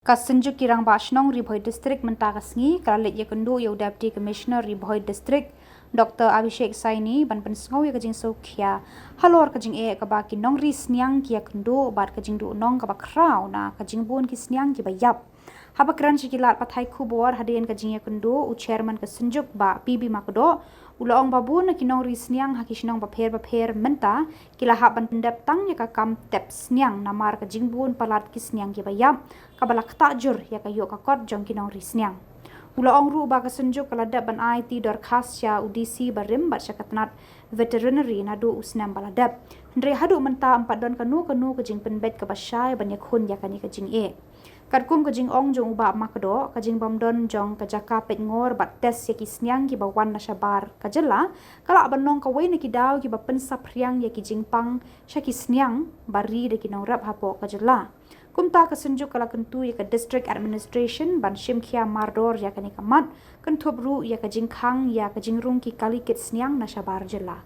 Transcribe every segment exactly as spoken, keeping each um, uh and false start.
Ka Synjuk ki Rangbah Shnong Ri Bhoi District mynta ka sngi ka la leit ïakynduh ïa u Deputy Commissioner Ri Bhoi District, Doctor Abhishek Saini, ban pynsngew ïa ka jingsngewkhia halor ka jingeh kaba ki nongri sniang ki ïakynduh bad ka jingduhnong kaba khraw na ka jingbun ki sniang kiba ïap. Haba kren sha ki lad pathai khubor hadien ka jingïakynduh, u Chairman ka Synjuk, Bah P B Makdoh, u la ong ba bun na ki nongri sniang ha ki shnong bapher bapher mynta ki la hap ban pyndep tang ïa ka kam tep sniang namar ka jingbun palat ki sniang kiba ïap kaba la ktah jur ïa ka ïoh ka kot jong ki nongri sniang. U la ong ruh ba ka Synjuk ka la dep ban aiti dorkhas sha u D C barim bad sha ka tnat Veterinary naduh u snem ba la dep, hynrei haduh mynta ym pat don kano kano ka jingpynbeit kaba shai ban ïakhun ïa kane ka jingeh. Katkum ka jingong jong u Bah Makdoh, ka jingbymdon jong ka jaka peitngor bad test ïa ki sniang kiba wan na shabar ka jylla ka lah ban long kawei na ki daw kiba pynsaphriang ïa ki jingpang sha ki sniang ba ri da ki nongrep hapoh ka jylla. Kumta ka Synjuk ka la kyntu ïa ka District Administration ban shimkhia mardor ïa kane ka mat, kynthup ruh ïa ka jingkhang ïa ka jingrung ki kali kit sniang na shabar jylla.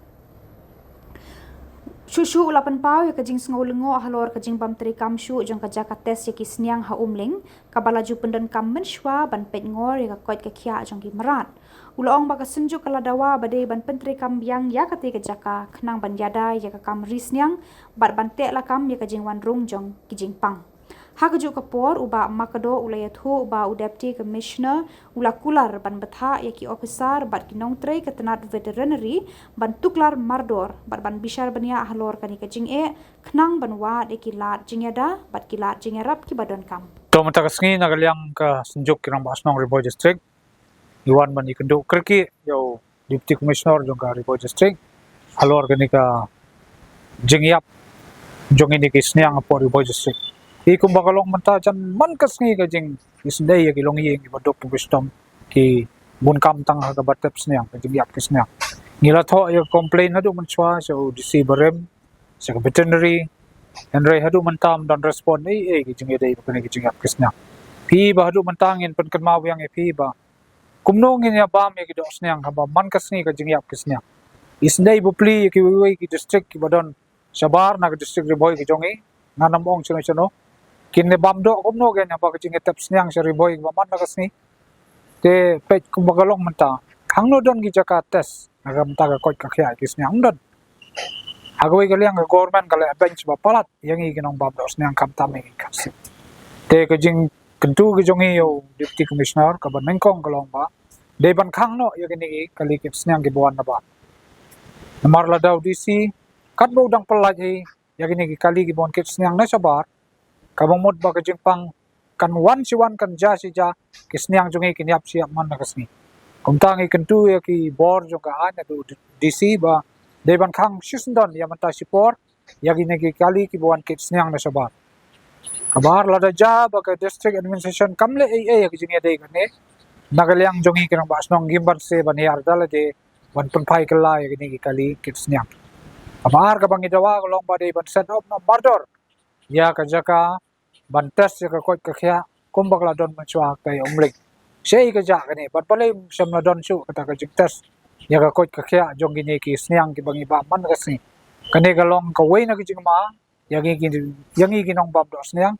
Shuh shuh u la pynpaw ïa ka jingsngew lyngngoh halor ka jingbym treikam shuh jong ka jaka test ïa ki sniang ha Umling, kaba la ju pyndonkam mynshuwa ban peitngor ïa ka koit ka khiah jong ki mrad. U la ong ba ka Synjuk ka la dawa ba dei ban pyntreikam biang ïa katei ka jaka khnang ban ïada ïa ka kam ri sniang bad ban teh lakam ïa ka jingwan rung jong ki jingpang. Ha kajuh ka por, u Bah Makdoh u la ïathuh ba u Deputy Commissioner u la kular ban bthah ïa ki ophisar bad ki nongtrei ka tnat Veterinary ban tuklar mardor bad ban bishar bniah halor kane ka jingeh khnang ban wad ïa ki lad jingïada bad ki lad jingïarap kiba donkam. To mynta ka sngi na ka liang ka Synjuk ki Rangbah Shnong Ri Bhoi District, ngi wan ban ïakynduh kyrkieh ïa u Deputy Commissioner jong ka Ri Bhoi District halor kane ka jingïap jong kine ki sniang hapoh Ri Bhoi District. Te kumba ka long mynta, jan man ka sngi ka jingisynei ïa ki longïing kiba duk kiba shitom, ki bun kam tang ha kaba tep sniang, ka jingïap ki sniang. Ngi la thoh ïa ka complain haduh mynshuwa sha u D C barim, sha ka Veterinary, hynrei haduh mynta ym don respond ei ei ki jingïadei bad kane ki jingïap ki sniang. Phi ba haduh mynta ngin pynkynmaw biang ïa phi ba kumno ngin ïa bam ïa ki doh sniang haba man ka sngi ka jingïap ki sniang. Isynei bapli ïa kiwei kiwei ki district kiba don shabar na ka District Ri Bhoi ka jong ngi, ngan ym ong shano shano. Kin ïa bam doh kumno kein haba ka jingïatep sniang sha Ri Bhoi kaba man na ka sngi. Te peit kumba ka long mynta, hangno don ki jaka test na ka bynta ka koit ka khiah ki sniang? Ym don. Ha kawei ka liang ka government ka leh bench ba palat ïa ngi ki nongbam doh sniang, khamtam ïa ngi ki Khasi. Te ka jingkyntu ka jong ngi ïa u Deputy Commissioner kaba nyngkong ka long ba dei ban khang noh ïa kine ki kali kit sniang kiba wan na bar. Namar lada u D C katba u dang pyllait hi ïa kine ki kali kiba wan kit sniang na shabar, kaba mut ba ka jingpang kan wan shi wan, kan jia shi jia, ki sniang jong ngi kin ïap shi ïap man la ka sngi. Kumta ngi kyntu ïa ki bor jong ka aiñ, haduh D C ba dei ban khang shisyndon ïa mynta shipor ïa kine ki kali kiba wan kit sniang na shabar. Kaba ar, lada jia ba ka District Administration kam leh ei ei ïa ka jingïadei kane, na ka liang jong ngi ki Rangbah Shnong ngim banse ban hiar da lade ban pynphai kylla ïa kine ki kali kit sniang. Kaba ar kaba ngi dawa ka long ba dei ban set up noh mardor ïa ka jaka ban test ïa ka koit ka khiah kumba ka la don mynshuwa ha kata ïa Umling. Shaei ka jia kane, bad balei ym shym la don shuh kata ka jingtest ïa ka koit ka khiah jong kine ki sniang kiba ngi bam man ka sngi? Kane ka long kawei na ka jingma ïa ngi ki, ïa ngi ki nongbam doh sniang,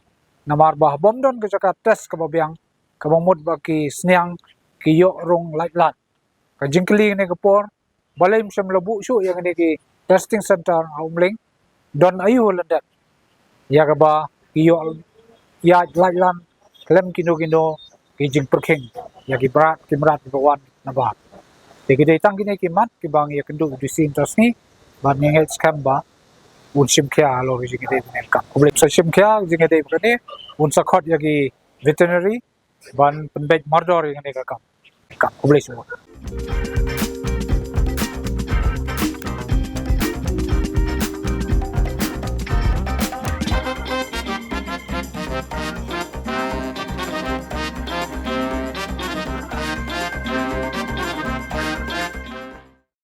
namar ba haba ym don ka jaka test kaba biang, kaba mut ba ki sniang ki ïoh rung lait lait. Ka jingkylli kane ka por, balei ym shym la buh shuh ïa kine ki testing center ha Umling? Don aïu lyndet ïa kaba ki ïoh ïaid lait lan khlem kino kino ki jingpyrkhing ïa ki mrad, ki mrad kiba wan na bar? Te ki dei tang kine ki mat kiba ngi ïakynduh ïa u D C mynta ka sngi, bad ngi ngeit skhem ba un shimkhia halor ka jingïadei kane ka kam. Khublei, sa shimkhia ka jingïadei kane, un sa khot ïa ki Veterinary ban pynbeit mardor ïa kane ka kam. Khublei shibun.